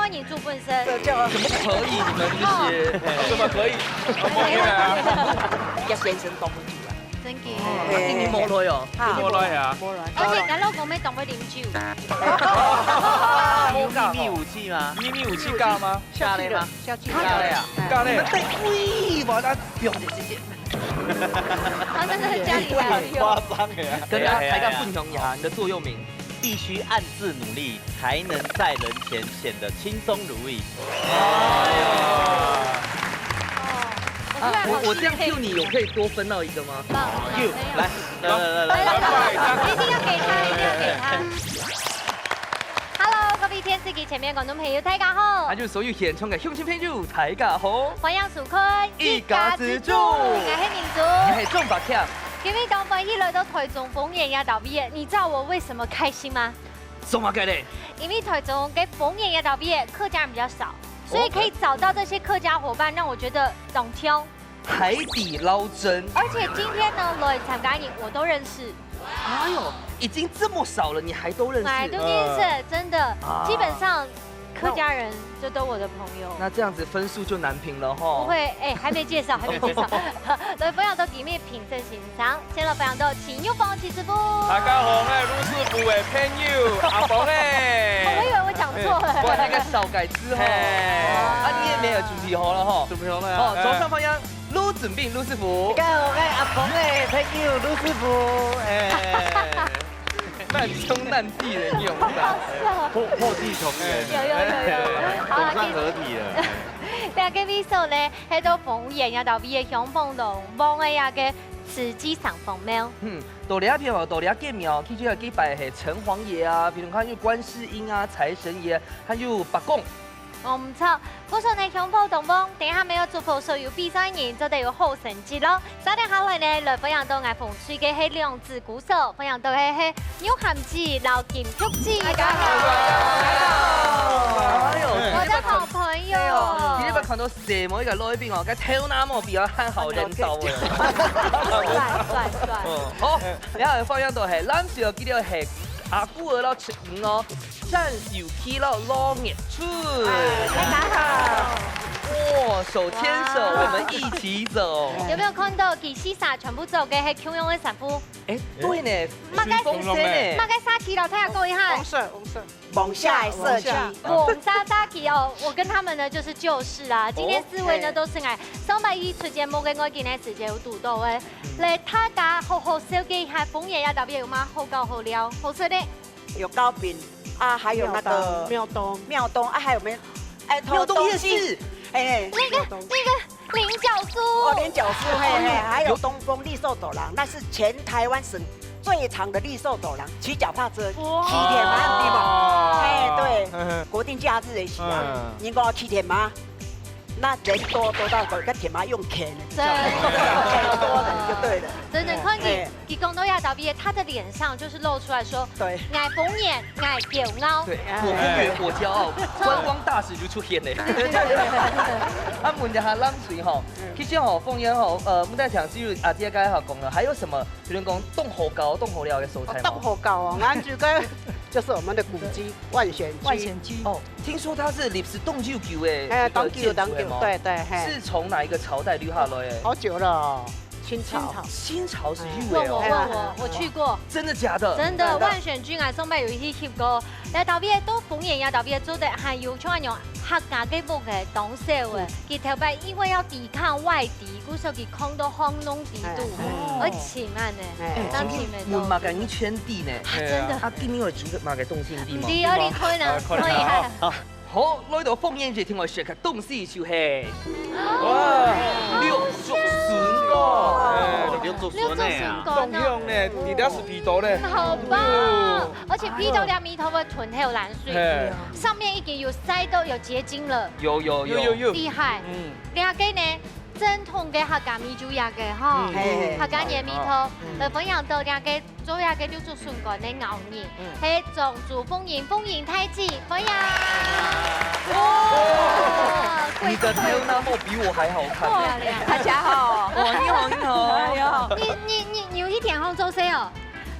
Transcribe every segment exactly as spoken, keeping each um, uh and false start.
歡迎做本身。這叫怎麼可以？你們這些怎麼可以？葉先生擋毋住啊。真个。哦，你無來哦。哈。無來啊。無來。而且𠊎老公也當會啉酒。有秘密武器嗎？秘密武器教嗎？教了嗎？教了呀。教了呀。教了。你們在故意把它表姐姐姐。他真的是家裡來的。誇張哎。跟大家抬槓分享一下，你的座右銘。 必須暗自努力，才能在人前顯得輕鬆如意。哎呦。啊，我，我這樣 cue 你，有可以多分到一個嗎？棒，棒，cue，沒有。來，來，來，來，來，來，來，來。一定要給他，一定要給他。Hello，各位電視機前面觀眾朋友，大家好。還有所有現場个鄉親朋友，大家好。歡迎收看一家之煮。我係明珠。我係鍾伯強。 今日當歡喜來到台中豐原這搭位，你知道我為什麼開心嗎？做麼个咧？因為台中个豐原這搭位客家人比較少，所以可以找到這些客家夥伴，讓我覺得當暢。海底撈針。而且今天呢，來參加你我都認識。哎呦，已經這麼少了，你還都認識？哎，都認識，真的，啊。基本上 客家人就都我的朋友。那這樣子分數就難評了吼。不會，哎，還沒介紹，還沒介紹。來，歡迎到今日評審先生，先來歡迎到陳玉鳳陳師傅。大家好，我係盧師傅个朋友阿峰哎。哦，我以為我講錯了。哎，哇，那個小改之後，哎。啊，你也沒有主題好了吼。主題好了呀。好，哎。掌聲歡迎盧準斌盧師傅。大家好，我係阿峰个朋友盧師傅，哎。 難兄難弟个用法，好笑。破，破地重圓。有，有，有，有。好啊，總算合體了。其實，對啊，這位所呢，係到豐原這搭位个鄉坊當旺个一個慈濟城隍廟。嗯，到這片哦，到這間廟，去這個祭拜係城隍爺啊，比如講有觀世音啊、財神爺，還有伯公。 哦，毋錯，故所呢，鄉寶當旺，等一下乜愛祝福所有比賽人做得有好成績咯。接等下來呢，來歡迎到𠊎紅隊个係兩子鼓手，歡迎到个係玉涵姊摎金菊姊。大家好。哎呦，我的好朋友。哎呦，今日看到細妹个來賓哦，該頭那毛比較還好人到了。帥，帥，帥。哦，好，然後歡迎到係藍色个，佢就係阿姑仔咯，七五哦。 戰友K摎羅月春。大家好。哇，手牽手，哇。我們一起走。有沒有看到佢四儕全部著个係共樣个衫褲？哎，對呢，麼个水紅色呢。麼个色系咯，大家講一下。紅色，紅色。黃色个色系。黃色色系哦，我跟他們呢就是舊識啊。今天四位呢，OK。都是𠊎上擺一出節目个，𠊎今日時間有堵到个。嗯。來，大家好好紹介一下，豐原這搭位有麼好搞好尞，好食个。 有糕餅啊，還有那個廟東，廟東。廟東啊，還有沒有？哎，廟東夜市。哎，那個，廟東。那個菱角酥。哦，菱角酥，嘿，嘿，還有東豐綠色走廊，那是全台灣省最長的綠色走廊，騎腳踏車，哇。騎鐵馬，對吧？哎，對，嗯哼。國定假日的時候，嗯。你講要騎鐵馬，那人多多到該鐵馬用牽的，對。很多人就對了。真的，看你 哎。佢講到這搭位，他的臉上就是露出來說，對。𠊎豐原，𠊎驕傲。對，我豐原，我驕傲，觀光大使就出現了。啊，問一下藍隊吼，嗯。其實吼，豐原吼，呃，毋單淨只有阿姐剛才吼講了，還有什麼？有人講當好搞、當好尞个所在嗎？哦，當好搞哦，𠊎這個就是我們的古蹟萬賢居。萬賢居。哦，聽說它是歷史當悠久的一個建築，哎，當久，當久，嘿嗎？對，對，嘿。是從哪一個朝代留下來的？好久了哦。 清朝。清朝。清朝時有个哦。問我，問我，我去過。真的假的？真的，真的。萬賢居𠊎上擺有去翕過。這搭位到豐原這搭位做得還有像恁樣客家个屋个當少个，嗯。佢頭擺因為要抵抗外敵，故所佢囥到巷弄底肚，哎。愛尋恁呢，哎。當尋个。哎，今天有麼个人圈地呢？啊，真的。啊，今天有煮麼个東西地嗎？毋知，愛你看啊，啊，看啊。看一下。啊。 好，來到豐原節，聽我食个東西就係，哇，綠竹筍乾。哎，綠竹筍乾啊。綠竹筍乾啊。當香呢，你這係鼻到呢。好棒！嗯。而且鼻到這味道會吞口涎水，嘿。上面已經有曬到有結晶了。有，有，有。有，有，有。厲害。嗯。這個呢，正統个客家米酒這個哈，嗯。嘿，嘿。客家人味道，嗯。呃，分享到這個 做這個綠竹筍乾个𠢕人，嗯。係莊主豐原，豐原大姊，歡迎。哇，你的頭那毛比我還好看。漂亮。大家好。哇，你好，你好。哎呦。你，你，你，你有一點好做事哦。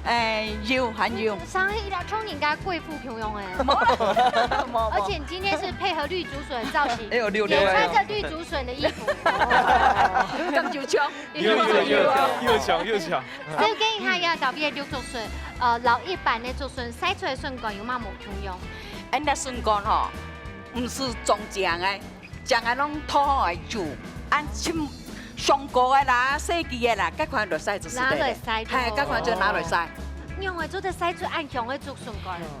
哎，有，還有。上一條像人家貴婦共樣哎。無啦，無，無。而且你今天是配合綠竹筍的造型，哎呦，溜溜哎。也穿着綠竹筍的衣服。哦，咁有像。又強又強又強又強。所以跟一下要特別綠竹筍，呃，摎一般的竹筍曬出來筍乾有麼無共樣？恁个筍乾吼，毋係種靚个， 將恁樣拖好个油，恁浸上高个啦、細支个啦，該款就曬就係得了。拿來曬就好。嘿，該款就拿來曬。仰會做得曬出恁香个竹筍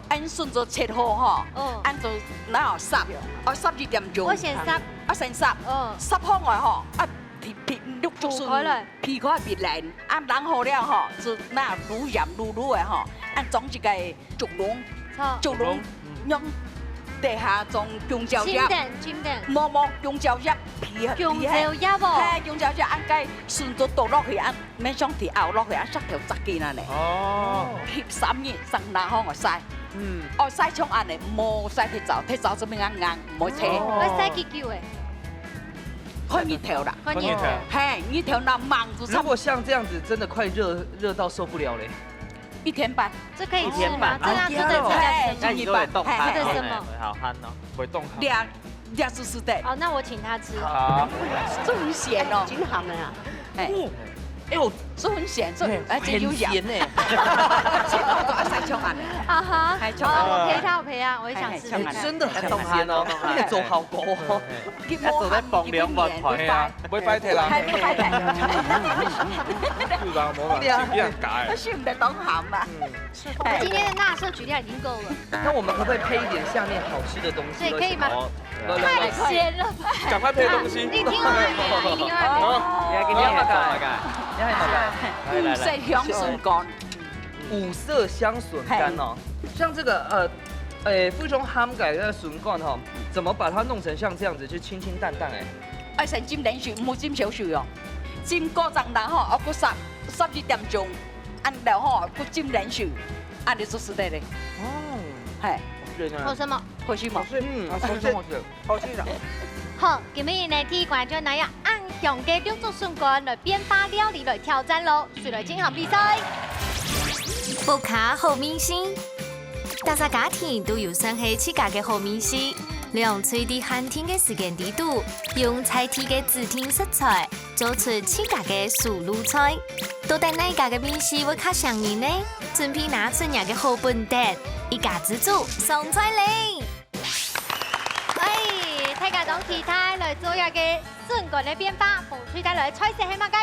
乾？恁筍就切好吼，嗯。恁就拿好煠，愛煠一點鐘。我先煠。啊，先煠，嗯。煠好來吼，啊，皮，皮，綠竹筍，剝開來。皮開皮爛，啊，冷好了吼，就拿滷鹽滷滷个吼，恁裝一個 竹籠，著。竹籠，嗯。用底下裝弓蕉葉。浸等，浸等。無，無，弓蕉葉皮，皮係。弓蕉葉哦。嘿，弓蕉葉，恁个順著倒落去，恁面上去拗落去，恁石頭砸緊恁呢。哦。翕三日，正拿好來曬。嗯。哦，曬像恁呢，莫曬忒燥，忒燥就變硬硬，毋會脆。哦。愛曬幾久誒？看日頭啦。看日頭。嘿，日頭那猛就差不多。如果像這樣子，真的快熱，熱到受不了嘞。 一天半。這可以吃嗎？一天半。這要做得吃掉什麼？哎，你都會凍它。吃的什麼？好，鹹哦。會凍它。這，這就係得。哦，那我請他吃。好。這很鹹哦。真鹹的啊。哎。哦，哎，我，這很鹹，這，哎，而且有鹽。很鹹呢。這个都愛曬出來的。啊哈。還出來。哦，我陪他，我陪他，我也想試試看。哎，哎，哎，真的很鹹哦，哎，哎，哎。你的手好高哦。哎，哎。你摸它，要走在放涼碗盤。你不黏，你不黏。 會壞忒啦。會壞忒。是吧？無嘛，對啊。盡量加誒。我想毋得當鹹嘛。嗯。今天的鈉攝取量已經夠了。那我們可不可以配一點下面好吃的東西？對，可以嗎？好，來，來，來。太鹹了吧？趕快配東西。你聽我的，你聽我的。好。你還給你還有麼个？你還有麼个？來，來，來。五色香筍乾。五色香筍乾哦。嘿。像這個，呃，誒，非常鹹个那個筍乾哈，怎麼把它弄成像這樣子，就清清淡淡誒？ 愛先浸冷水，毋好浸燒水哦。浸過正然後，愛過煠，煠一點鐘，恁了後，過浸冷水，恁樣就係得了。哦。嘿。好吃呢。好食無？好食無？好吃。嗯，好吃，好吃。好吃的。好，今日呢，第一關就拿這恁香个綠竹筍乾來變化料理來挑戰咯，誰來進行比賽？屋下好味緒。 逐隻家庭都有算係自家个好味緒，兩隊在限定个時間裡肚，用在地个指定食材，做出自家个手路菜。到底哪一家个味緒會較餳人呢？準備拿出若个好本事，一家之煮上菜咧！哎，大家當期待來做這个筍乾个變化，紅隊帶來个菜色係麼个？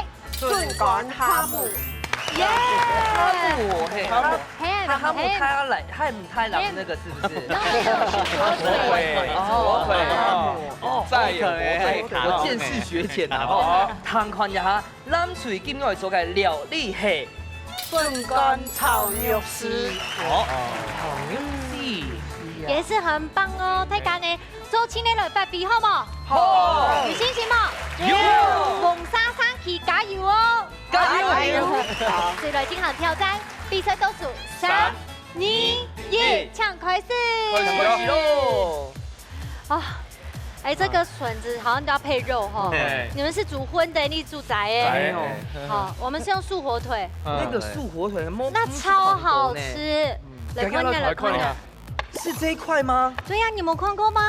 筍乾蝦母。耶！蝦母，嘿。蝦母，嘿，它蝦母，嘿。它要來，它很太郎那個是不是？嘿。那個是火腿。哦，火腿。哦，再有火腿。我見識學淺了，哦。哦。聽看一下，藍隊今日愛做个料理係筍乾炒肉絲。哦，炒肉絲。也是很棒哦，大家呢， 做陣來發揮好無？好。有信心無？有。紅衫衫去加油哦！加油！加油！好，誰來進行挑戰？比賽倒數，三、三、二、一，請開始！開始嘍！啊，哎，這個筍子好像都要配肉吼。對。你們是煮葷的，你煮齋的。齋哦。好，我們是用素火腿。嗯。那個素火腿，那超好吃。嗯。來看一下，來看一下。 是這一塊嗎？對呀，你沒看過嗎？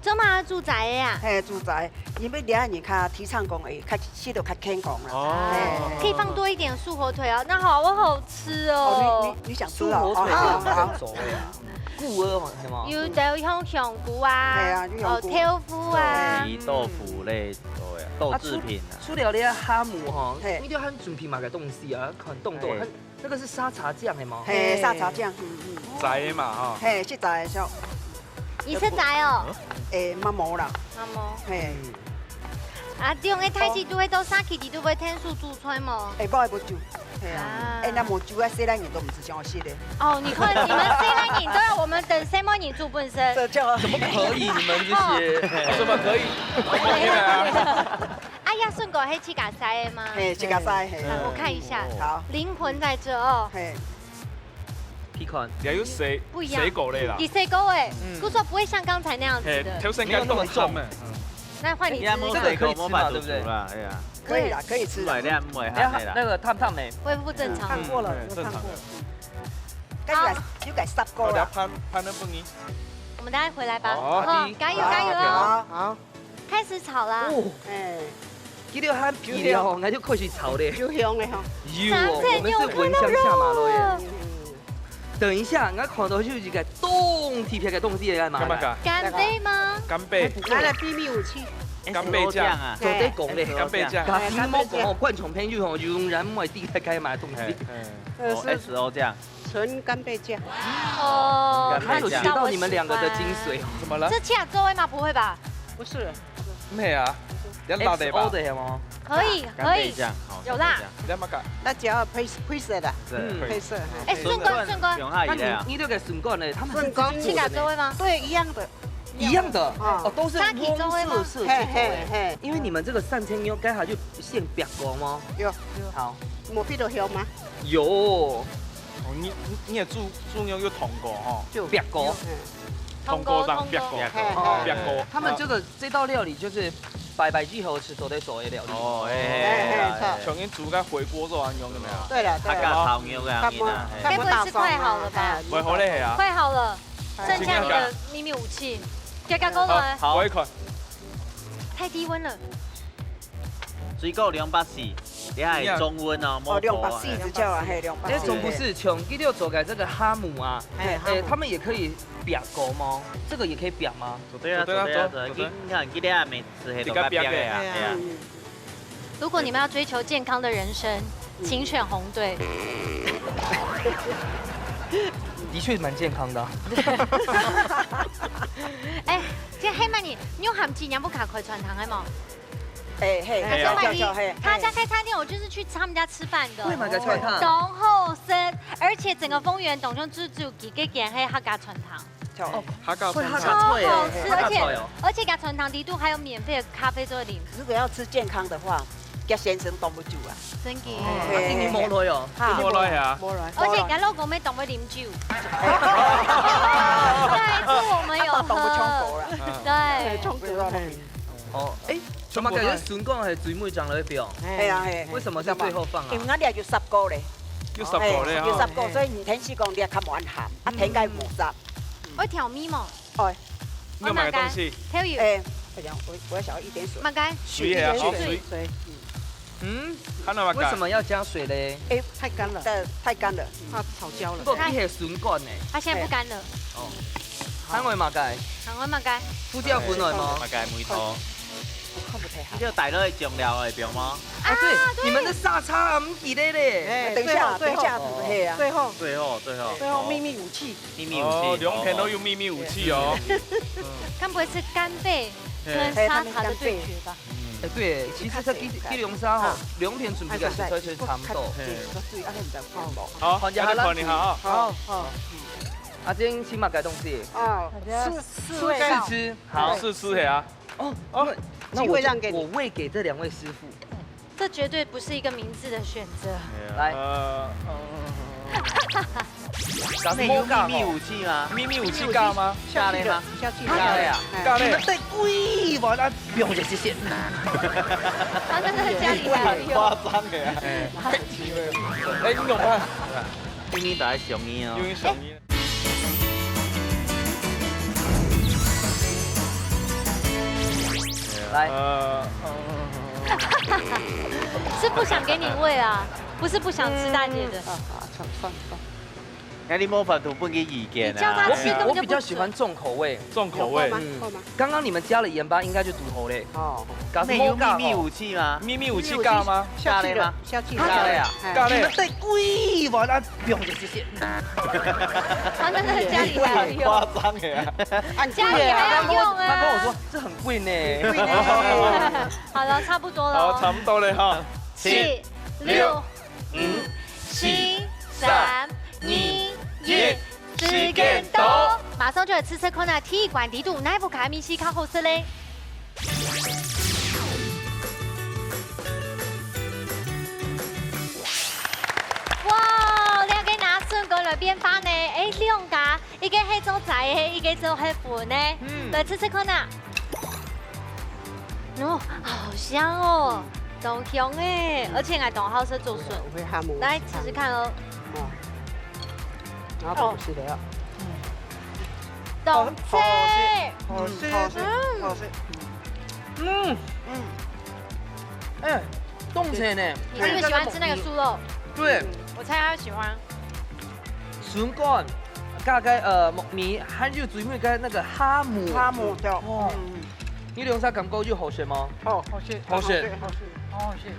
這嘛煮齋的啊？嘿，煮齋，因為這下人較提倡講，哎，較，食到較健康啦。哦。嘿。可以放多一點素火腿哦，那好，好好吃哦。哦，你，你，你想吃哦？素火腿哦，好，好，好。是怎麼做的啊？菇啊，是嗎？有的像香菇啊，對啊，有香菇。哦，豆腐啊。豆腐類，對啊，豆製品啊。啊，除，除了這蝦母吼，嘿。你都還準備麼个東西啊？看動作，嘿。還 那個是沙茶醬的嗎？嘿，沙茶醬，嗯，嗯。齋的嘛，吼。嘿，係齋的，像。你食齋哦？欸，嘛無啦。嘛無。嘿。嗯。啊，你用个大氣都會到沙溪地都會天數煮菜無？欸，無，無煮。嘿啊。啊。欸，若無煮啊，細漢人都毋知想要食的。哦，你看，你們細漢人都要我們等細妹人煮本身。這叫怎麼可以？你們這些。哦。怎麼可以？對啊。 啊，這筍乾係自家曬个嗎？嘿，自家曬，嘿。來，我看一下。好。靈魂在這哦。嘿。你看，也有水，不一樣。水果類啦。你水果欸，嗯。可是不會像剛才那樣子的。嘿，頭先該凍鹹的。沒有那麼重。嗯。那換你吃。這個可以吃嘛，對不對？哎呀。可以啦，可以吃啦。買量買下來啦。哎呀，那個燙燙沒？恢復正常。燙過了，嗯，有燙過。正常的。該有个，啊。有个十个啦。好，等下盤，盤仔分你。我們等下回來吧。好，哦，好，加油，好，加油哦。好。好。開始炒啦。哦。哎。佢兜還皮了吼，𠊎就開始炒咧。有香个吼。有哦，三層肉，我們是聞香下馬了耶。看到肉了。等一下，𠊎看到就有一個當特別个東西在哪嘛。幹嘛㗎？干貝嗎？干貝。來了，秘密武器。干貝醬。S O醬啊。做得講咧。干貝醬。哎，干貝醬。佢莫講哦，觀眾朋友吼，永遠毋會知該係麼个東西。哎，哎。呃，哦，是。S O醬。 純干貝醬。哦，干貝醬。他有學到你們兩個的精髓哦。怎麼了？這赤做的嗎？不會吧？不是。毋係啊，你辣的吧？X O的係無？可以，可以。干貝醬，好，有啦。干貝醬。你幹嘛㗎？辣椒配，配色的。對。嗯。配色，哎。哎，筍乾，筍乾。用下一個啊。那你，你這個筍乾呢？他們是自己做的呢。筍乾。自家做的嗎？對，一樣的。 一樣的，哦。哦，都是黃色色素口味。嘿，嘿，嘿。因為你們這個三層肉，該下就先煏過嗎？有。好。無必要香嗎？有。哦，你，你，你个豬，豬肉有燙過吼？就煏過。嗯。燙過，燙過，然後煏過。嘿，嘿。哦，煏過。他們這個，這道料理就是拜拜之後係做得做个料理。哦，哎，哎，哎，哎，哎。像恁煮个回鍋肉恁樣，有沒有？對了，對了。客家炒肉啊，差不多，恁樣，嘿。該不會是快好了吧？哎，快好了係啊。快好了。 剩下你的秘密武器，加加過來。好，好。我一看。太低溫了。水果兩百四，你還中溫哦，哦，莫過啊。兩百四十就啊，嘿，兩百四。哎，總不是，像佢兜做个這個哈姆啊，哎，哎，哈姆。他們也可以煏過嗎？這個也可以煏嗎？做得啊，做得啊，做得啊，做得啊。你，你看，佢兜還沒吃，嘿，自家煏个。都該煏个啊，哎呀。哎呀。嗯。 如果你們要追求健康的人生，請選紅隊。的確蠻健康的啊。哎，這黑曼你，你有喊起娘不卡開餐廳的嗎？哎，嘿，哎，有，有，有，嘿，大家開餐廳，我就是去他們家吃飯的。為麼个開餐廳？當好食，而且整個豐原當中就只有幾個間係客家餐廳。 哦，客家菜。超好吃，客家菜哦。而且，而且佢餐廳裡肚還有免費的咖啡做得啉。如果要吃健康的話，叫先生擋不住啊。真的。哦，哎，啊，今年無來哦。哈，無來啊。無來。而且佢老公也擋不啉酒。對，這我們有喝。擋不衝口啦。對。衝口。哦，哎，怎麼感覺筍乾係最尾正來放？哎呀，嘿。為什麼是最後放啊？因為𠊎這有十個咧。有十個咧，哎，有十個，哈。所以你天時講你較無恁鹹，啊，天該無濕。 愛調味無？愛。你有麼个東西？哦，麼个？調味。哎，哎呀，我，我要想要一點水。麼个？水啊，哦，水。水。嗯，看到麼个？為什麼要加水嘞？哎，太乾了。太，太乾了。它炒焦了。不過佢係筍乾呢。它現在不乾了。哎。哦。還愛麼个？還愛麼个？胡椒粉愛無？麼个？梅頭。 你就帶落去醬料个，對無？啊，對，啊，對。你們的沙茶啊，毋記得咧。哎，等一下，最後，等一下，最後。嘿啊。最後。最後，最後。最後秘密武器。秘密武器。哦，兩片都有秘密武器哦。嗯。該不會是干貝跟沙茶的對決吧？哎，對，其實這幾，幾龍沙吼，啊。兩片準備个食材就差不多。嘿。好，大家看一下啊。好，好。啊，今天吃麼个東西？哦，試，試味道。試吃，好。試吃个啊。 哦，哦，那，那我就，機會讓給你。我餵給這兩位師傅。這絕對不是一個明智的選擇。來。呃，嗯。該係有秘密武器嗎？秘密武器加嗎？加咧嗎？下去了，下去了。加咧啊？哎。加咧。你們再過一碗啊，不用，謝謝。他們在家裡還有用。太誇張了啊。哎。哎，你怎麼辦？因為大家想你哦。因為想你。 來。呃，嗯。是不想給你餵啊，不是不想吃大姐的。嗯，啊，啊，算，算，算。該你無法度分佢意見啊。你叫他吃根本就不準。我比，我比較喜歡重口味。重口味。有夠嗎？嗯。夠嗎？剛剛你們加了鹽巴，應該就堵好嘞。哦。假使沒有加吼。那有秘密武器嗎？秘密武器加嗎？下去了，加咧嗎？下去了。加咧啊？哎。加咧。你們再過一碗啊， 不用，謝謝。他們在家裡還有用。誇張的啊。啊，你家裡還有用啊。他跟我說，這很貴呢。貴呢。好了，差不多了。好，差不多了哈。七、六、五、四、三、二、一，時間到。馬上就來試試看啊，第一關裡肚哪一部卡米西較好食咧？ 哇，兩個拿筍乾來變化呢！哎，兩家，一個係做齋个，一個做係葷个。嗯。來試試看啊！哦，好香哦，當香哎！而且𠊎當好食竹筍。我會哈姆。來試試看哦。哦。然後都不是的哦。懂菜。好吃，好吃，好吃。嗯，嗯，哎，冻菜呢？你是不是喜欢吃那个素肉？對，我猜他喜欢。筍乾，加个呃木耳，還有最尾个那個蝦母。蝦母豆，哇嗯，你兩儕感覺有好食嗎？好，好食，好食。好吃。好食。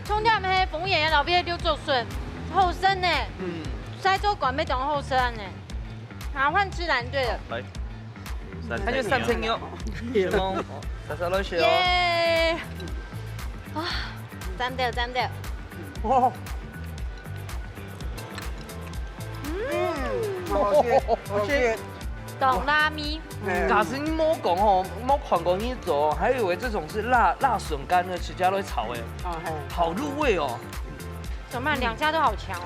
中間咩？紅眼啊，老邊就做筍，好食呢。嗯，西周館乜當好食呢。啊，換吃藍隊了。來，還有三層肉，什麼？莎莎來食哦。耶！啊，讚到讚到。哦，嗯，好吃，好吃。懂啦咪。哎假使你無講吼，無看過你做，還以為這種是辣辣筍乾呢，直接來炒哎，哦嘿，好入味哦。怎么办？两家都好强哦。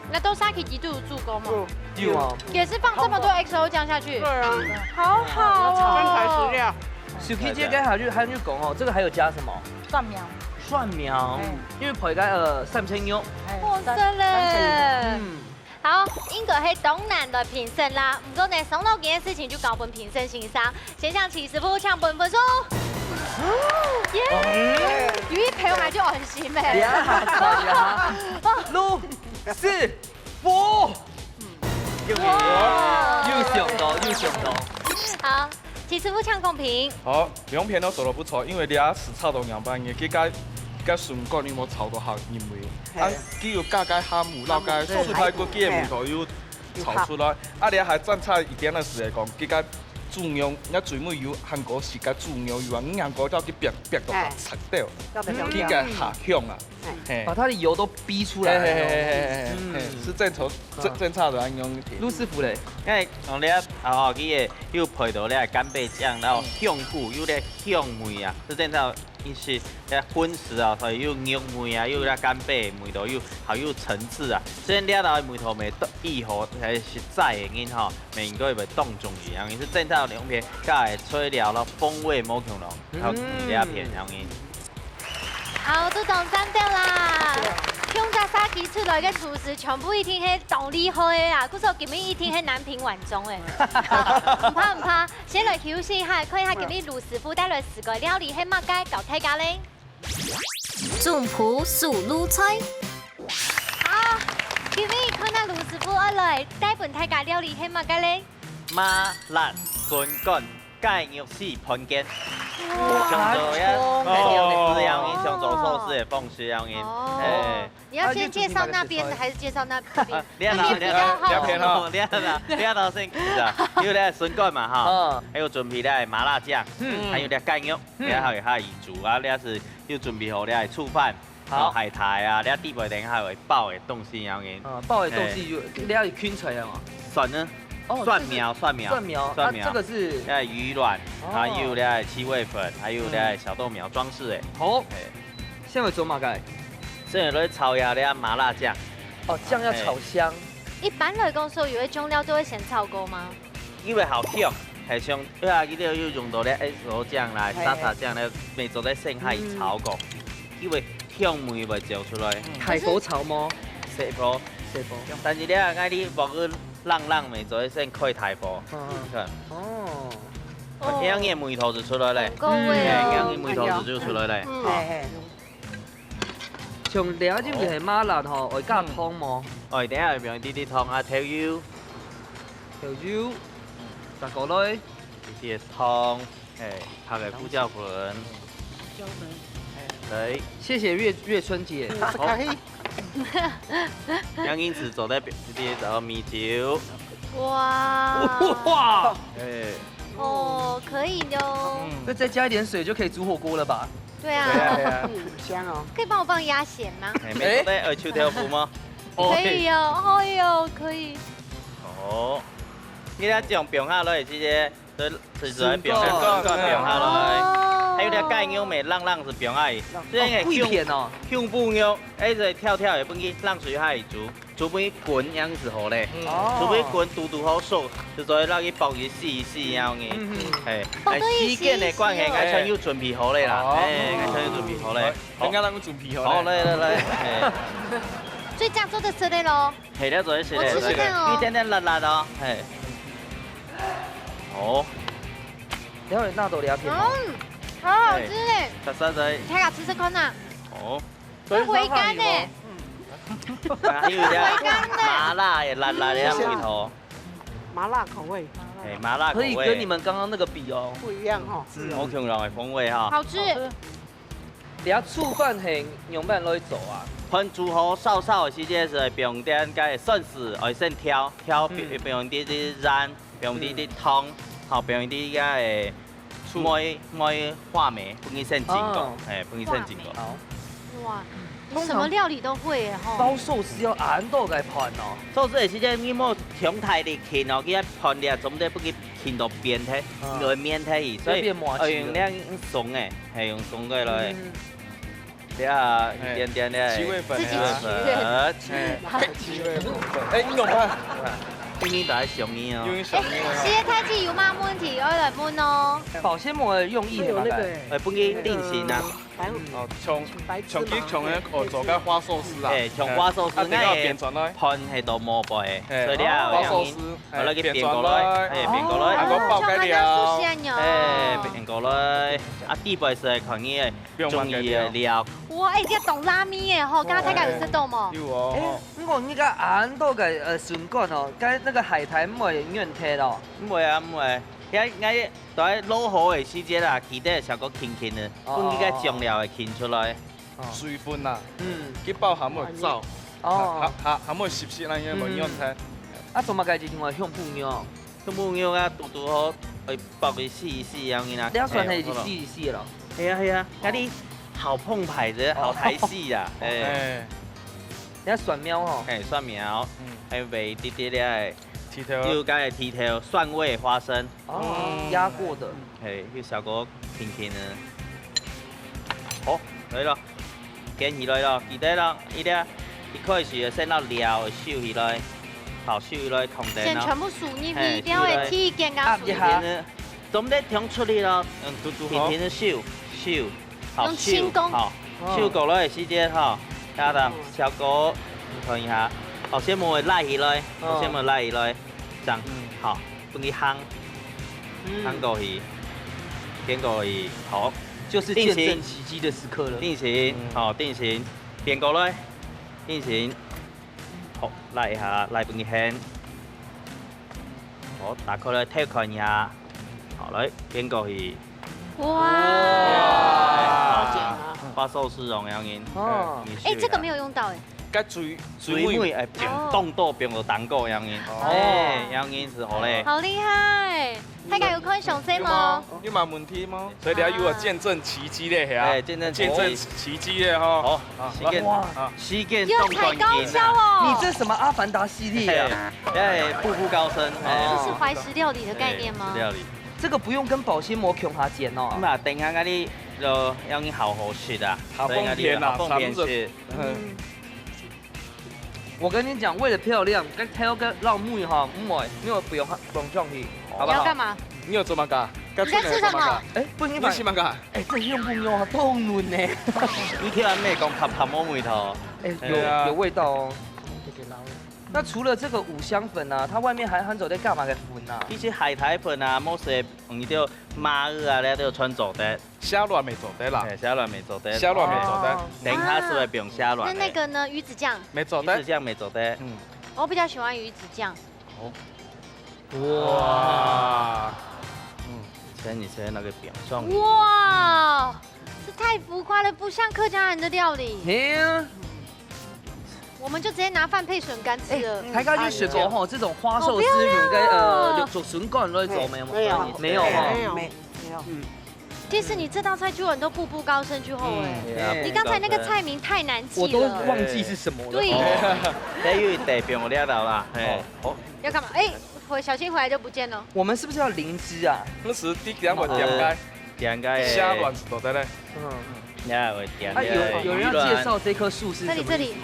那都沙琪琪都有助攻吗？嗯，有啊，也是放这么多 X O 酱下去對，啊，好好哦。真材實料。小 K 姐剛才還有還有講哦，這個還有加什麼？蒜苗，蒜苗嗯，因為配个呃三層肉，哎好食三嘞。嗯，好，應該係當難來評審啦。毋過呢，上到今个事情就交分評審先生，先向徐師傅請分分數。耶！有一票還就安心呀哎。呀，六四五，又又想到又想到，好，徐師傅請公平。好，兩片都做得不錯，因為這係炒到兩半个，佢个佢个筍乾你無炒到下入味，啊，佢有加个蝦母，摎个素菜骨个味道又炒出來，啊，這還爭差一點个係講，佢个豬肉，人最尾有韓國式个豬肉有啊，你韓國叫佢煏煏到下赤掉，要不要佢个下香啊，嘿把。它的油都逼出來了。嘿嘿嘿嘿嘿嘿，是正常正正常的安用。盧師傅嘞，因為用這哦，佢个又配到這干貝醬，然後香菇有這香味啊，是正常一些這葷食啊，所以有肉味啊，有這干貝味道，又還有層次啊。雖然這道味道未到以後，還係實在个人吼，未應該會當中意，因為是正常兩片，加个材料咯，風味無共樣，然後這片樣个。好，都當讚到啦！用隻沙琪出來个廚師，全部一定係當厲害个啊！故所今日一定係難評萬眾个。毋怕毋怕，先來休息一下，看一下今日盧師傅帶來四个料理係麼个教大家咧。總鋪手路菜。好，今日看下盧師傅愛來帶分大家料理係麼个咧？麻辣筍乾 雞肉絲飯卷。哇像做呀，好香壽司樣，像做壽司个方式樣，哦哎。你要先介紹那邊的還是介紹那邊？啊，你看啦，那邊比較好。你看啦，你看啦，你看啦，先其實啊，有這筍乾嘛哈，嗯還有準備這麻辣醬，嗯還有這雞肉，嗯然後還有魚煮啊，這係又準備好這菜飯，好然後海苔啊，這底背等下還有包个東西樣个，啊，包个東西有了解芹菜啊嘛。蒜呢，哦，蒜苗，蒜苗，蒜苗，蒜苗啊，這個是這魚卵，哦還有這七味粉，還有這小豆苗裝飾个。好，哎，先來做麼个？所以來炒一下這麻辣醬。哦，醬要炒香。一般來講，所有的醬料都會先炒過嗎？因為好香，係像，對啊，佢兜有用到這S O醬啦、嘿沙茶醬咧，每做在先下去炒過，因為香味會走出來。大火炒嗎？細火，細火。但是你啊，愛你鑊个冷冷，每做在先開大火，嗯看，哦，哦，香个味道就出來咧，夠味哦。香个味道就出來咧。嘿嘿，像這種就係麻辣吼，愛加湯無？哦，等下會放滴滴湯啊，豆油，豆油，再過來。一些湯，哎，拍个胡椒粉，來，謝謝月月春姐。可以，楊英子走在邊，這些找到米酒，哇，哇，哎，哦，可以的哦。那再加一點水就可以煮火鍋了吧？對啊，對啊對啊，嗯，香哦。可以幫我放鴨血嗎？哎，沒走在耳秋豆腐嗎？可以哦，哎呦，可以。哦，你來講放下來，這些都是在放下，放下來。哦，還有點蓋牛尾浪浪是放下去，這樣哦，貴片哦。胸部肉，哎，這跳跳也不能浪水下去煮，煮不滾樣子好嘞。哦煮不滾堵堵好熟，就做得讓佢爆一絲一絲樣嘅。嗯哎，爆到一絲一絲哦時間的關係，𠊎全有準備好嘞啦。哦哎，𠊎全有準備好嘞。人家那个準備好。好，來來來，哎。所以這樣做得食个咯。係，這樣做得食个。我吃吃看哦。有一點點辣辣哦，係。哦。了解納豆了解。嗯，好好吃哎。係，食食仔。你大家吃吃看啊。哦。會回甘呢。啊，因為這回甘呢。麻辣个、辣辣个味道。麻辣口味。係，麻辣口味。可以跟你們剛剛那個比哦。不一樣哈。嗯，無共樣个風味哈。好吃。 這下醋飯係仰般來做啊？飯煮好燒燒个時節，係放點該个蒜絲，愛先調，調，嗯。放，放滴滴鹽，放滴滴糖，好，放滴該个醋。梅，梅花梅，分佢先浸過，哦。係，分佢先浸過。好。哇，你什麼料理都會耶，吼。包壽司愛恁多个飯哦。壽司个時節，你莫忒大力撳哦，佢个飯咧，總得分佢撳到扁忒，嗯。來綿忒去，所以，要變麻糬了。愛用這樣鬆个，係，用鬆个來。嗯。 對啊，係。一點點个。七味粉啊。自己取。粉。係。七味粉。哎，你怎麼辦？今日大家想你哦。用手捏啊。哎，謝謝太極有嘛問題，我來問哦。保鮮膜的用意係麼个？有那個哎。哎，分佢定型啊。白虎。哦，像，白芝麻。像佢像个，哦，做个花壽司啊。哎，像花壽司，哎，啊，等下變轉來。飯係都無背，哎，所以你要用，花壽司，哎，把那個變過來，哎，變過來。哎，啊，我包个料。像他這樣壽司一樣哦。哎，變過來。啊，底背係看你个 中意个料。哇，哎，這當辣味耶吼，剛剛大家有食到無？有哦。哎，毋過你个恁多个，呃，筍乾哦，該那個海苔毋會軟忒咯？毋會啊，毋會。該，該，都在落雨个時節啦，佢得小可輕輕个，哦。分佢个醬料會輕出來。哦。水分啊，嗯。佢包含有燥，哦。含，含，含有濕濕那樣，嗯。無軟忒。啊，做麼个一定愛香檳肉？ 都無用啊，堵堵好，會爆一絲一絲樣呢。你要蒜頭係一絲一絲个咯？係啊，係啊，該你好澎湃个，好大絲啊，哎。哎。你要蒜苗吼。哎，蒜苗，嗯。還有一滴滴个，豬頭。有該个豬頭，蒜味花生。哦，嗯。壓過的。哎，又小可輕輕个。好，來了。 捲起來咯，記得咯，一定，一開始先拿料收起來，好，收起來，空等咯。先全部收入去，嘿，料个鐵捲啊收入去。收起來。總得忒出力咯，嗯，堵堵好。輕輕个收，收，好，用輕功。收，好，哦。收過來个時節吼，加上小哥，你看一下，保鮮膜拉起來，哦。保鮮膜拉起來。 這樣，嗯。好，分佢烘，嗯。烘過去，捲過去，好。就是見證奇蹟的時刻了。定型，嗯。好，定型，捲過來，定型，好，拉一下，拉分佢掀，好，打開來，偷看一下，好，來，捲過去，哇！好，這樣，把壽司用這樣，哦。你試一下。哎，這個沒有用到哎。該最 最尾，最尾，哎，哦。當多放到蛋糕樣呢。哦。哎，樣呢係好咧。好厲害！大家有看詳細嗎？有嗎？有麼問題嗎？所以你要有啊，見證奇蹟咧，係啊。哎，見證奇蹟。見證奇蹟咧，吼。好，啊，時間，哇。啊。時間又抬高蹺哦。你這什麼阿凡達系列啊？哎，步步高升，哎。哦。這是懷石料理的概念嗎？哎，料理。這個不用跟保鮮膜共下剪哦。那等一下，𠊎兜就要你好好食啊。好方便啊，所以𠊎兜好方便食。差不多。嗯。 我跟你講，為了漂亮，該挑个老妹哈，毋會，你有不用，不用上去，好不好？你要幹嘛？你有做麼个？你在吃什麼？哎，不，你把，你是麼个？哎，這用不用啊？都嫩呢。你聽人講，鹹鹹無味道。哎，有，哎呀。有味道哦。那除了這個五香粉啊，它外面還含有在幹嘛的粉啊？其實海苔粉啊，無係，你就麻油啊，你都有摻做得。 蝦卵乜做得啦。哎，蝦卵乜做得。蝦卵乜做得。哦。等一下係毋係放蝦卵呢？啊，那那個呢？魚子醬？乜做得。魚子醬乜做得。嗯。我比較喜歡魚子醬。哦。哇。嗯，以前，以前那個放上去。哇，這太浮誇了，不像客家人的料理。嘿啊。 我們就直接拿飯配筍乾吃了。哎，大家有食過吼，這種花壽司用該，呃，用竹筍乾來做，沒有嗎？沒有。沒有哈。沒有。沒有。嗯。其實你這道菜就很多步步高升之後，哎，嗯，對啊，你剛才那個菜名太難記了。我都忘記是什麼了。對。哦。再有一代表我料到啦，嘿。哦。要幹嘛？哎，我小心回來就不見了。我們是不是要靈芝啊？那是第兩個點開。點開。蝦卵是做得嘞。嗯。 呀，會點啊，有，有人要介紹這棵樹是什麼意思嗎？這裡，這裡。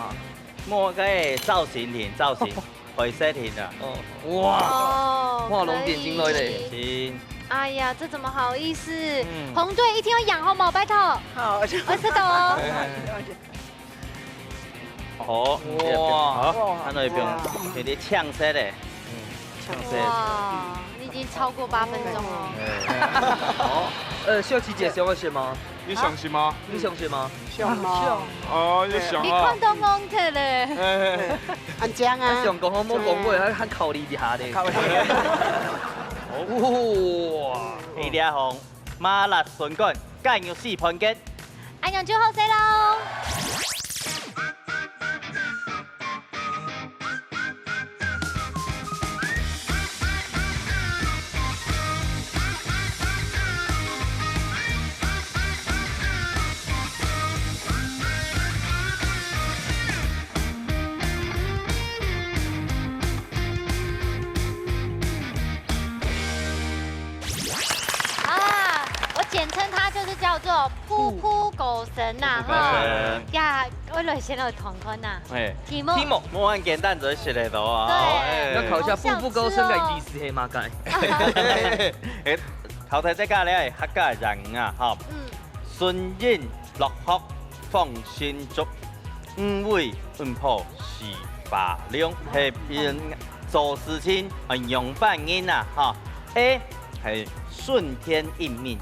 莫个造型挺造型，灰色挺的。哦，哇，哦，畫龍點睛來嘞。可以。行。哎呀，這怎麼好意思？嗯。紅隊一定要養好嗎？拜託。好，我知道哦。哎，哎，哎。好，哇。好，看到一邊有點嗆色的，嗯，嗆色。哇，你已經超過八分鐘了。好，呃，秀琪姐想要選嗎？你想食嗎？你想食嗎？想啊。哦，你想啊。你看到戇忒咧。哎，恁靚啊。想講好，莫講話，還考慮一下咧。考慮。哇！一粒紅，麻辣筍乾，雞肉絲盤結。 恁樣就好勢咯。啊，我簡稱它就是叫做噗噗狗神呐，哈。噗噗狗神。呀，我來先來看看呐。嘿。題目。題目。無恁簡單就食得到啊。對。哎。要考一下噗噗狗神个意思係麼个？哎，淘汰這個咧，客家諺語啊，哈。嗯。 順人落學放新竹，五位五婆四百兩，係做事情愛仰般人啊，哈。A係順天應命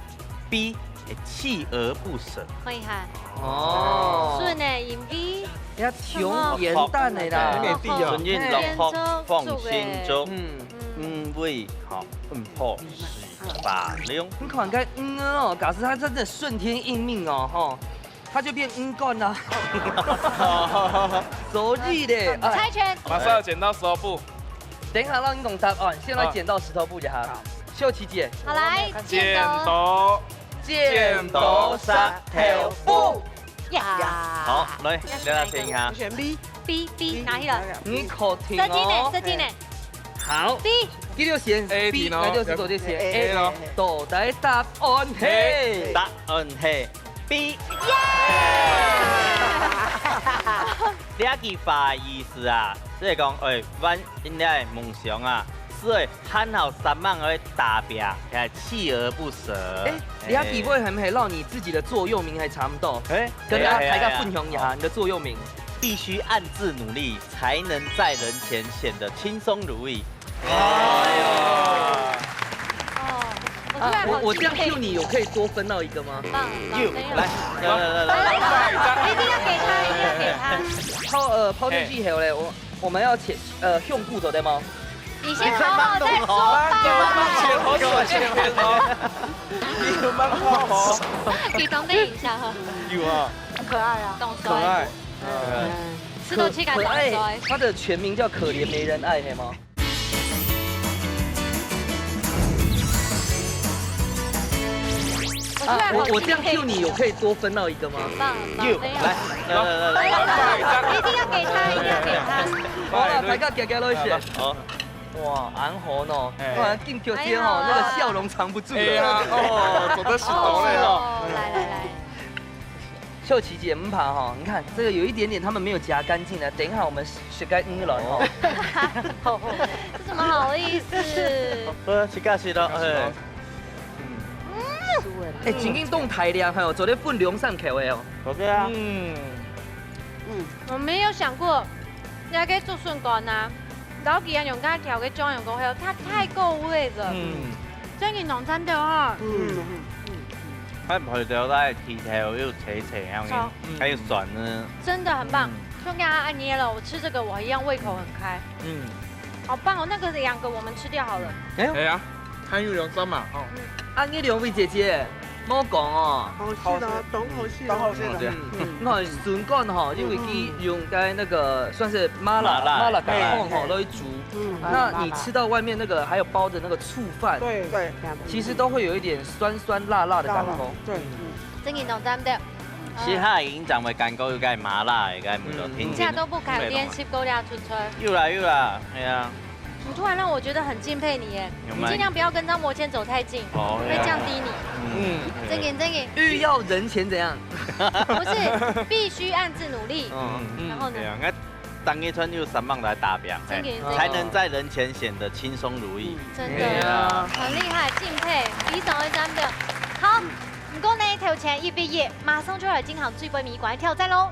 ，B係鍥而不捨。厲害。哦。順的因為要求簡單的啦。順人落學放新竹，嗯。五位，哈，五婆四百兩。你看該五哦，假使他真的順天應命哦，吼， 它就變魚乾啦。所以咧，哎，猜拳。馬上要剪刀石頭布。等一下讓你講答案，先來剪刀石頭布就好。好。秀琪姐。好，來，剪刀。剪刀石頭布。呀。好，來，大家選一下。我選B。B，B，拿去了。你確定哦？設定呢？設定呢？好。B。第六選 A B，題呢？那就是左键選A。A咯。到底答案係？答案係 B。耶！這句話的意思啊，就係講，哎，阮應該夢想啊，係愛好好煞猛个打拚，還鍥而不捨。哎，這句話係毋係摎你自己的座右銘還差不多？哎，跟大家大家分享一下你的座右銘。必須暗自努力，才能在人前顯得輕鬆如意。 哎呦。哦，我突然好敬佩你。啊，我，我這樣 cue 你，有可以多分到一個嗎？棒，棒，沒有。來，來，來，來，來。來，來，來，一定要給他，一定要給他。拋，呃，拋進去以後咧，我，我們要切，呃，向步走，對嗎？你先拋好再說吧。你慢慢切，好手切，好手切。你慢慢拋好。你等等一下哈。有啊。很可愛啊。懂，可愛。嗯。吃東西感覺很可愛。可，可愛，它的全名叫可憐沒人愛，係嗎？ 啊，我，我這樣 cue 你，有可以多分到一個嗎？棒，棒，有，沒有。來，來，來，來，來。一定要給他，一定要給他。好了，大家行行落去。好。哇，恁好呢，哎。突然緊叫天哦，哎呀。那個笑容藏不住了。哎呀，哦，做得食到咧哦。哦，來，來，來。 秀琪姐，毋怕哈，你看這個有一點點他們沒有夾乾淨的，等一下我們食該魚卵哈。這怎麼好意思？好，自家食咯，哎。嗯。哎，真正當大量，還有做得分兩三口的哦。好个啊。嗯。嗯。我沒有想過，這個竹筍乾啊，摎佢用該調个醬油過後，它太夠味了。嗯。真的濃參的哦。嗯。 還配到該魚頭又脆脆，還有，好。還有蒜呢。真的很棒。嗯。像剛剛阿捏了，我吃這個我一樣胃口很開。嗯。好棒哦，那個兩個我們吃掉好了。哎呦。哎呀，還有兩張嘛，哦。嗯。啊，你兩位姐姐，莫講哦。好食哦，當好食哦。當好食哦。嗯，你看筍乾吼，因為佢用該那個算是麻辣，麻辣。麻辣乾吼，哎。來煮。嗯。那你吃到外面那個還有包著那個醋飯，對。對。其實都會有一點酸酸辣辣的感覺。辣辣，對。嗯。真的濃淡的。其實佢已經成為感覺有該麻辣的該味道，嗯。聽起來都不敢練習過這出菜。有啦，有啦，哎呀。你突然讓我覺得很敬佩你耶，有嗎？你盡量不要跟張摩千走太近，哦，會降低你。嗯。正經，正經。欲要人前怎樣？不是，必須暗自努力。嗯，嗯。然後呢？對啊，那當一村又三棒來打表，正經，哎，正經。才能在人前顯得輕鬆如意。嗯，真的，對啊。很厲害，敬佩，非常的讚的。好，毋過呢，頭前一比一，馬上就來進行最尾一關挑戰咯。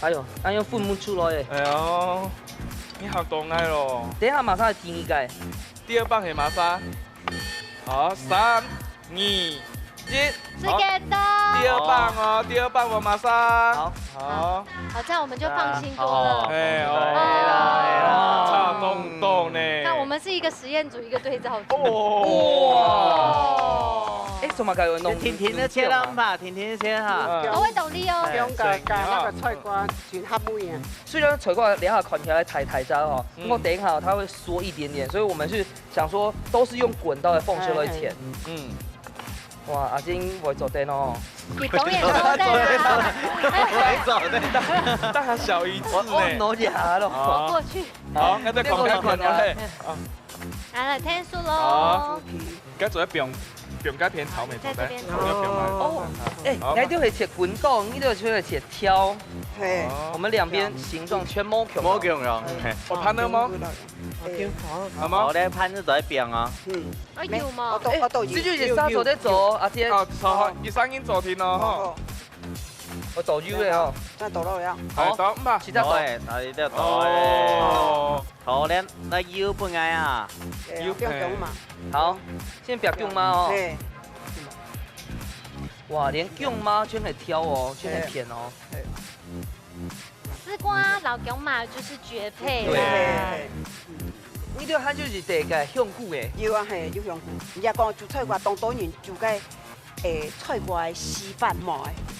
哎喲，哎喲，分毋出來誒。哎喲，你好懂愛咯。等一下馬上來第二個。第二棒係麼儕？好，三、二、一。時間到。好，第二棒哦，第二棒哦，馬上。好。好。好，這樣我們就放心多了。哎，哦。哎啦，哎啦。差當多呢。那我們是一個實驗組，一個對照組。哦。哇。哎，怎麼改為弄？甜甜个切啦，甜甜个切哈。嗯。我會懂你哦。哎，不用加，加那個菜瓜，真合味啊。雖然菜瓜這下看起來大大隻哦，嗯。不過等一下它會縮一點點，所以我們是想說都是用滾刀的方式來切。哎，哎。嗯。哇，阿金會做得哦。你當然做得啦。會做得。大，大小一致呢。我，我挪一下咯。好。過去。好，那再看看看哦。哎。啊。來，來，天數咯。好。該做得放，放該片草莓做得，在這邊。放該片嘛。哦，哎，好。該就會切滾刀，你就會切條。嘿。哦。我們兩邊形狀全無共樣。無共樣，嘿。我盤了嗎？哎，好。好嗎？好嘞，盤子在邊啊。嗯。哎，有嗎？我都，我都有。哎，這就是沙做得做，阿姐。哦，好，好，一三一做定哦，吼。哦，哦。我倒油了哦。再倒落去啊。好，倒吧。其他倒。好誒，那你就倒誒。哦。好，咱來油分開啊。哎，油，放薑嫲。好，先放薑嫲哦。嘿。哇，連薑嫲全係條哦，全係片哦。嘿。絲瓜摎薑嫲就是絕配啦。對。嘿，嘿，嘿。你對它就是得个香菇誒。有啊，嘿，有香菇。人家講煮菜瓜，當多人煮个 誒，菜瓜个稀飯無誒，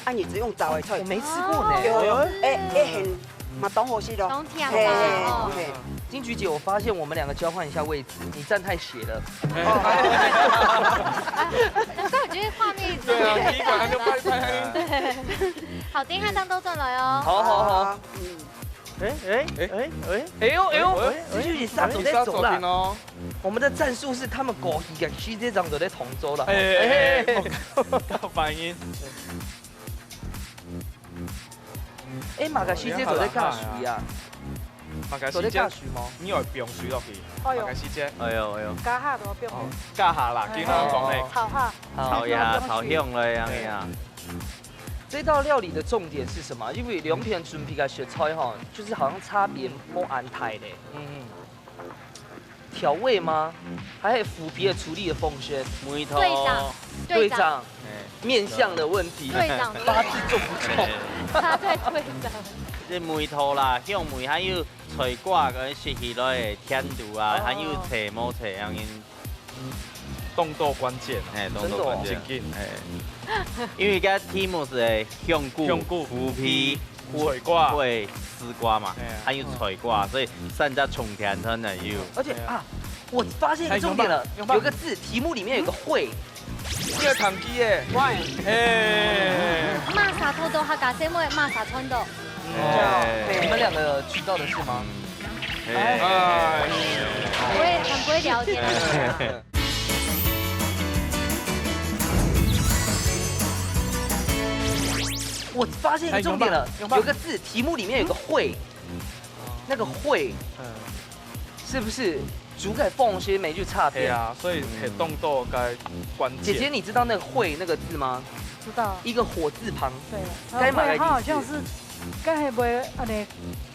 啊，你只用燥个菜。我沒吃過呢。有，有，誒，誒，很，嘛當好食咯。當甜吧，嘿，哦。嘿。金菊姐，我發現我們兩個交換一下位置，你站太斜了。難怪我覺得畫面一直對啊，第一個他就拜拜。對。好，等一下當多轉來哦。好，好，好。好，嗯。 哎，哎，哎，哎。哎呦，哎呦，哎，哎，這就是沙做得做啦。哎，沙做得哦。我們的戰術是他們過去个時間上都在同桌了。哎，哎，哎，哎，搞反應。哎，麼个時間做得加水啊？麼个時間？做得加水嗎？你愛放水落去，哎呦。麼个時間？哎呦，哎呦。加下都放。哦，加下啦，哎，緊講講咧。哎，炒下。好。炒一下，炒香了，這樣呀。 這道料理的重點是什麼？因為兩片準備个食材吼，就是好像差別無恁大咧。嗯嗯。調味嗎？還有腐皮的處理的方式。梅頭。對掌，對掌。對掌。哎。面相的問題。對掌，對掌。八字重不重？哎。差在對掌。這梅頭啦，香味還有菜瓜跟食起來的甜度啊，哦。還有脆無脆，恁樣 動作關鍵啊。哎，動作關鍵。真的哦。正經。哎。因為這題目是，哎，香菇、香菇、腐皮、菜瓜。會絲瓜嘛，哎呀。還有菜瓜，所以三隻重點它才有。而且啊，我發現一個重點了，哎，有嗎？有嗎？有個字，題目裡面有個會。這个糖機耶。喂。哎。麼儕偷偷客家細妹，麼儕賺到。 哦，哎。你們兩個知道的是嗎？哎。哎。我也很不會聊天。我發現一個重點了，哎，有嗎？有嗎？有個字，題目裡面有個會，那個會，嗯。 是不是煮个方式乜有差別？對啊，所以係動作个關鍵。姐姐，你知道那個會那個字嗎？知道。一個火字旁。對，該麼个意思？它好像是，該會毋會恁呢，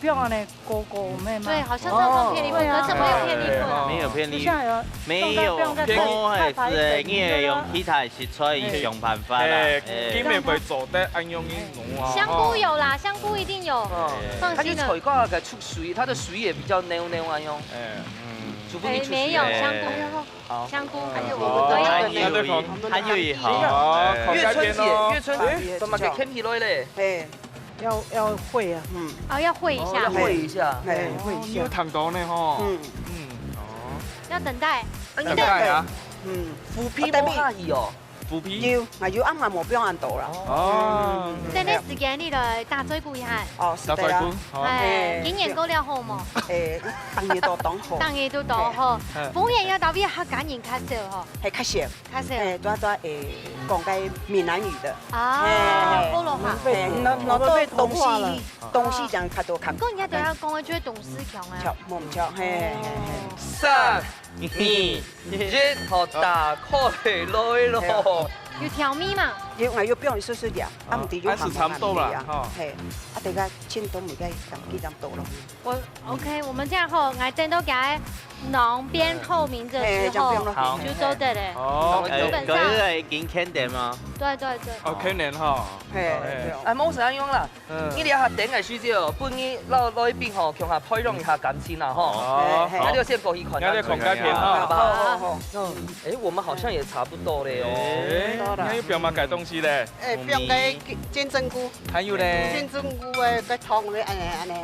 放恁呢勾勾个嘛？對，好像常常騙你們，哦。可是沒有騙你們啊。沒有騙你，就像有沒有，放在，放在，無係，你愛用其他食材去想辦法啦。哎，哎。今日會做得恁樣去弄啊，香菇有啦，香菇一定有，哦。放心了。它就菜瓜个出水，它的水也比較溜溜啊，用。哎，嗯。 除非你出去。哎，沒有，哎。香菇。好。香菇。還有，還有一，還有一行。好，哎。月春姐，看該片哦。月春姐，哎，怎麼个牽起來咧？哎，要，要會啊。嗯。哦，要會一下。哦，要會一下。哎，會一下。哦，你有聽到呢吼。嗯。嗯，哦。要等待。啊，你等待啊。嗯。腐皮無下去哦。 腐皮。有，啊，有，啊，嘛無放恁多啦。哦。嗯。等下時間你來打嘴鼓一下。哦，是的啊。打嘴鼓，好。哎，哎，今年過了好無？哎，逐年都當好。逐年都當好。嘿。服務員愛摎客家人較少吼。嘿，較少。較少。哎，主要，主要，哎，講該閩南語的。啊，嘿，嘿，嘿。部落話。哎，那，那都東勢，東勢講較多，較，毋過人家都愛講个就係東勢腔啊。腔，無毋腔，嘿，嘿，嘿，嘿。三、二、 一，好，打開來咯。有調味嘛？有，𠊎有放一息息點，啊，毋知有還無啊，差毋多啦，吼。嘿，啊，等下盡多毋該，幾點多咯？我，OK，我們這樣吼，來等到佢兩邊透明之後，嘿，這樣放咯。好。就做得了。哦，基本上。呃，可以已經看點嗎？對，對，對。哦，看點吼。嘿，哎，無事恁樣啦。嗯。你這下等个時節，分你落落一邊吼，共下培養一下感情啦，吼。哦，嘿，嘿。好。那就先過去看。那就看該片哈。好，好，好，好。嗯。哎，我們好像也差不多了喲。哎，你又表嘛改東西嘞？ 哎，放个金針菇，還有咧？金針菇个，个湯个，恁呢，恁呢，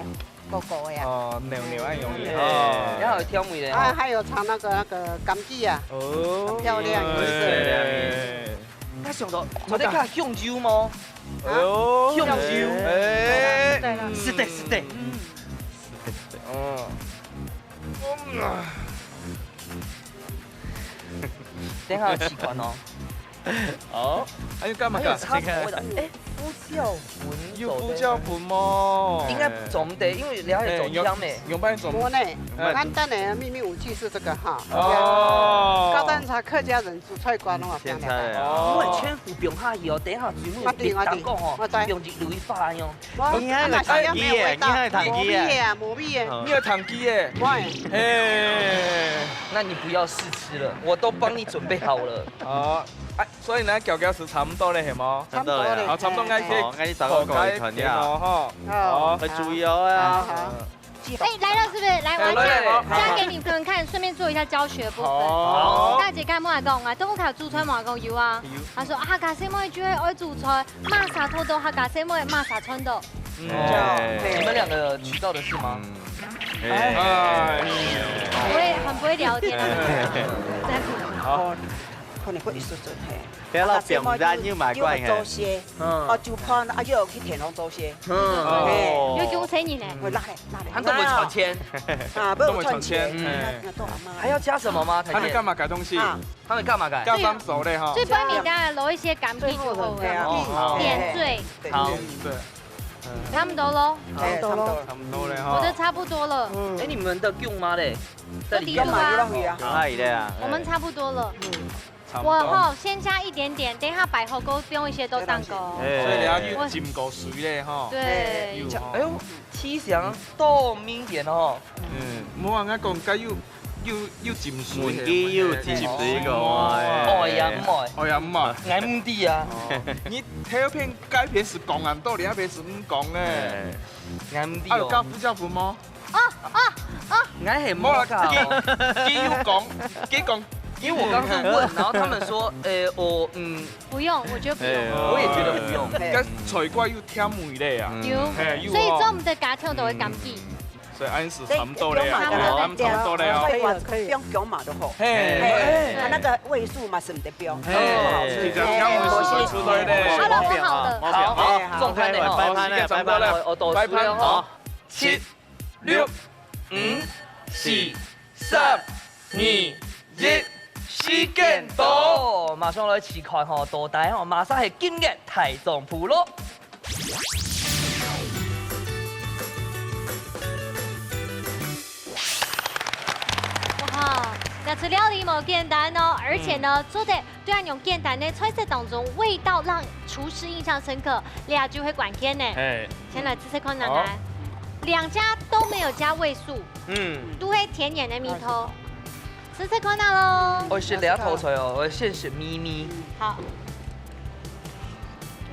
高高个啊。哦，軟軟恁容易哦。然後有調味咧，啊，吼。還有炒那個，那個柑桔啊，哦。漂亮，顏色。哎。他想到，我在看香蕉嗎？哎呦。香蕉。哎。對了。是的，是的。嗯。哦。等下試看哦。哦，還有幹嘛？還有炒口味的。哎，胡椒粉。有胡椒粉嗎？應該做毋得，因為了解做甜的。哎，用，用白做。我呢，哎。簡單的秘密武器是這個哈。哦。高山茶客家人煮菜館哦，現在啊。哦。我全部放下去哦，等一下全部我知，我知。用一蕊花用。 哇，你還有糖機耶，你還有糖機耶。無味啊，無味啊。哦。你有糖機耶。喂。嘿。那你不要試吃了，我都幫你準備好了。哦，哎，所以呢，攪攪是差不多了，係無？差不多了。好，差不多，𠊎去，哦，𠊎去找个狗一團呀。哦，吼。哦。好。愛注意哦，哎。好，好。哎，來了是不是？來，我要加，哎，來了。加給你們看，順便做一下教學部分。好。大姐剛才問我講啊，東屋卡煮菜問我講有啊。有。她說啊，客家妹就會愛煮菜。 麼儕討到客家細妹，麼儕賺到。嗯。哦，嘿。你們兩個娶到的是嗎？嗯。哎。哎。很不會，很不會聊天啊。哎。在乎。好。可能會一時陣，嘿。不要老表，客家細妹就，咱又買怪，又會做事，嗯。哦，煮飯，啊，又有去田裡做事。嗯。嘿。哦。又恭喜你呢。嗯。會拉嘞，拉嘞。還懂得賺錢。啊，不用賺錢，都會賺錢，嗯。那，那都阿嬤。還要加什麼嗎，台姐？還能幹嘛改東西？啊。 他們幹嘛改？加三熟嘞哈。最後面當然留一些柑桔就好了。哦，好。點綴。好。對。差不多咯。哎，差不多。差不多嘞哈。我的差不多了。嗯。哎，你們的薑媽嘞？在裡面。都滴了啊。薑媽有落去啊。可以的啊。我們差不多了。嗯。差不多。我吼，先加一點點，等一下擺好過，不用一些都蛋糕。哎。所以你要去浸過水嘞哈。對。有哈。哎呦，七香到明年哦。嗯，無啊，我講，該有 又，又浸水，文基又浸水个，哎。愛也毋愛。愛也毋愛。𠊎毋知啊。哦。你頭片該片係講恁多，你該片係毋講呢。哎。𠊎毋知哦。啊，有加胡椒粉無？啊，啊，啊。𠊎係無啦，無加哦。佢，佢有講，佢講，因為我剛剛是問，然後他們說，呃，哦，嗯。不用，我覺得不用。哎。我也覺得不用。哎。該菜瓜有甜味咧啊。嗯。有。嘿，有哦。所以做毋得加忒多个柑桔。嗯。 所以恁樣係差不多了，差不多。哦，恁樣差不多了哦。可以了，可以。用薑媽就好。嘿。嘿，它那個味素嘛，係毋得標。嘿，哦，直接用味素出來的。好了，我好了。好，好，好，重拍了，好，時間差不多了，拜拜了，拜拜了。拜拜，好，七、六、五、四、三、二、一，時間到。馬上來試看吼，到底吼，麼儕係今日大丈夫咯。哇，這出料理無簡單哦，而且呢，嗯。做得對恁樣簡單个菜色當中，味道讓廚師印象深刻，這就係關鍵呢。嘿。先來試試看，好。來，兩家都沒有加味素，嗯。都係天然个味道。 試試看啊咯。我食這道菜哦，我先食咪咪。好。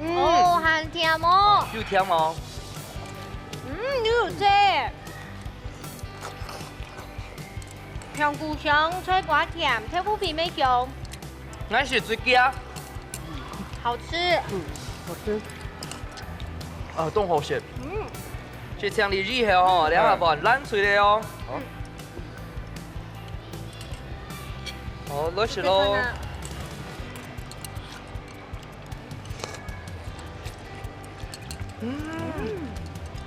嗯。哦，還甜哦。有甜哦。嗯，有有味。香菇香，菜瓜甜，豆腐皮乜香。𠊎食最佳。好吃。嗯，好吃。啊，當好食。嗯。食青梨以後吼，兩下飯冷水了哦。好。嗯。 好，來食咯。試試看啊。嗯，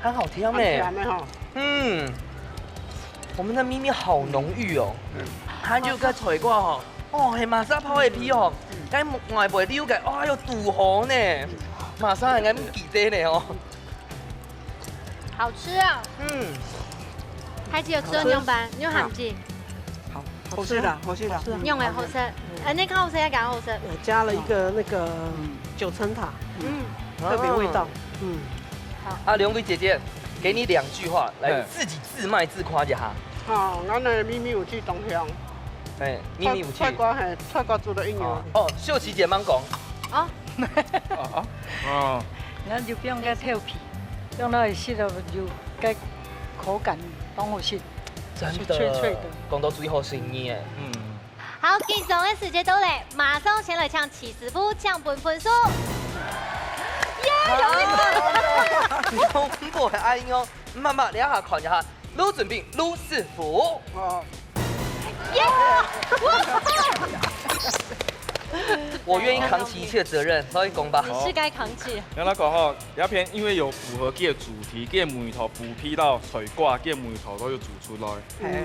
很好甜呢。很甜呢吼。嗯，我們的咪咪好濃郁哦。嗯。還有个菜瓜吼，哦，係麼儕泡个皮哦，嗯。該外背溜个，哎喲，堵好呢。麼儕還毋記得呢哦。 好吃啊。嗯。還只有這樣吧，你有含進。好，好吃啦，好吃啦。用个好吃。嗯。恁呢較好食，還較好食。加了一个那个九层塔，嗯，特别味道。嗯，啊，兩位姐姐，给你两句话来自己自卖自夸一下。好，俺的秘密武器东乡。哎，秘密武器。菜瓜嘿，菜瓜做得应用。哦，秀琪姐慢讲。哦，哦哦，然后就不用再调皮，用到一些的就该口感当好吃。真脆脆的。讲到最后是你哎，嗯。好，紧张的时间到了，马上先来请徐师傅抢分分数。耶，有一分。你讲不会哎哟，妈妈，你下看一下，卢准兵，卢师傅。哦，耶！我愿意扛起一切责任，所以讲吧。你是该扛起。原来讲吼，这片因为有符合佢个主题，佢个味道，腐皮到菜瓜，佢个味道都有煮出来。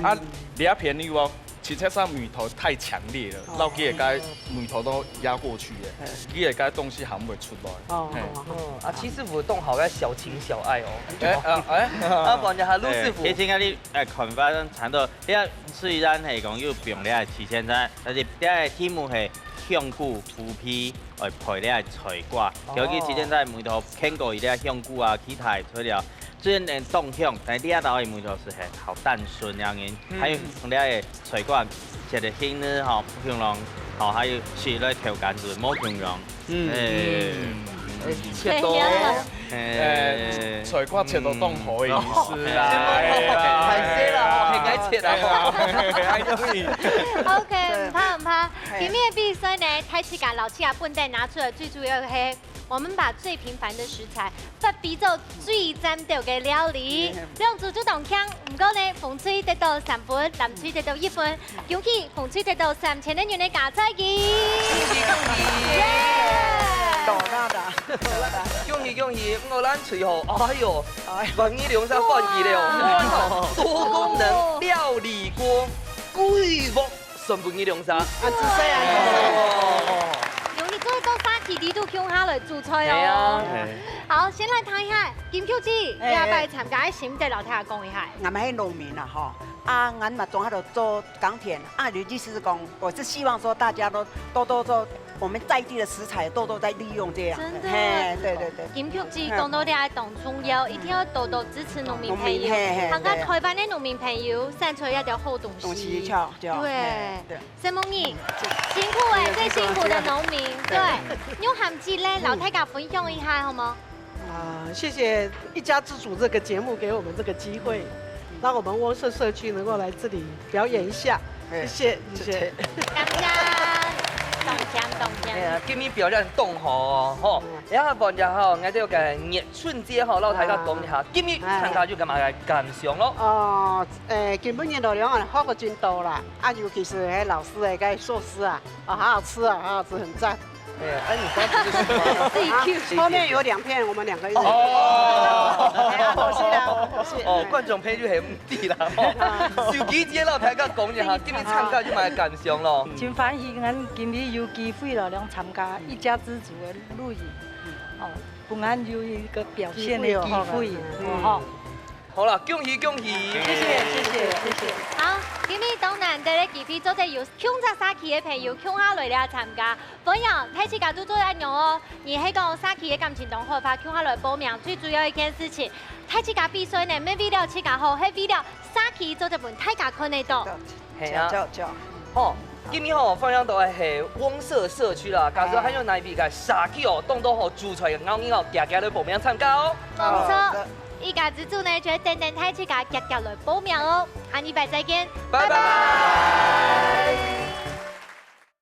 啊，这片你有，其实上味道太强烈了，让佢个味道都压过去了，佢个东西还袂出来。哦，嘿好啊。哦，啊，徐师傅当好个小情小爱哦。哎啊哎，啊，不然就还卢师傅其。实个你哎，看法上差不多，你虽然系讲有放了个七千三，但是这个题目系香菇、腐皮，来配了个菜瓜，尤其七千三梅头，看过一个香菇啊，其他材料，虽然能当香，但是这道个梅头是很好单纯样人，还有用了个菜瓜，切得很呢，吼，不香浓，吼，还有切来口感是无香浓。 嗯哎，切到，哎，菜瓜切到当好个意思啦，哎太细了，很该切了。哎，哎，哎， OK，毋怕毋怕。今日个比赛呢，大自家老师啊本底拿出来最主要个係，我们把最平凡的食材发挥做最赞斗个料理。两组就当强，毋过呢，红隊得到三分，蓝队得到一分。 恭喜红队得到三千个银个加菜金。恭喜恭喜！耶！恭喜恭喜！我咱最后，哎哟，万二两三冠军了哦，多功能料理锅，贵妇送分你两三。啊，仔细啊，哦，有你做得到三期里肚共下来煮菜系啊哦。好，先来谈一下金秋姐，哎下擺參加个心得，老弟講一下。俺们是农民啊，哈，啊，俺嘛总还有做耕田啊，尤其是讲，我是希望说大家都多多做我们在地的食材，多多再利用这样。真的嘿，对对对。金曲季讲到这个当重要，一定要多多支持农民朋友，农民嘿嘿看看台湾的农民朋友，生出来一条好东西。东西，对对对嘿对。沈梦怡，辛苦哎，最辛苦的农民，对，用含泪咧，老大家分享一下好吗？啊，谢谢一家之煮这个节目给我们这个机会，让我们窝社社区能够来这里表演一下。谢谢，谢谢。感谢，动听动听。哎呀，今日表现当好哦，吼，然后本日吼，我哋个月春节吼，老大家讲一下，今日参加有干嘛个感想咯？哦，诶，今晡日老两个学个真多啦，啊，尤其是迄老师的个寿司啊，啊，好好吃啊，好好吃，很赞。哎，哎，你刚刚不是说吗？啊，后面有两片，我们两个一起。哦，哎呀，可惜啦，可惜。哦，观众朋友很地啦，吼，手机接老大家讲一下，今日参加有嘛个感想咯？真欢喜，俺今日有机会了，能参加一家之煮的露营，哦，分俺有一个表现的机会，哦吼。好了，恭喜恭喜！谢谢谢谢谢谢。好，今日当难得个机会，做得有共只社区个朋友共下来了参加，欢迎大自家都做得恁样哦。你系讲社区个感情当好个话，共下来报名，最主要一件事情，大自家比赛呢，毋系为了自家好，系为了社区做得分大家看得到。系啊，叫叫。吼，今日吼，分享到个系翁社社区啦，假如还有哪位个社区哦，当多好煮菜个，邀你哦，大家来报名参加哦。冇错，一家之煮呢，就系等等大自家大家来报名哦。下礼拜再见，拜拜。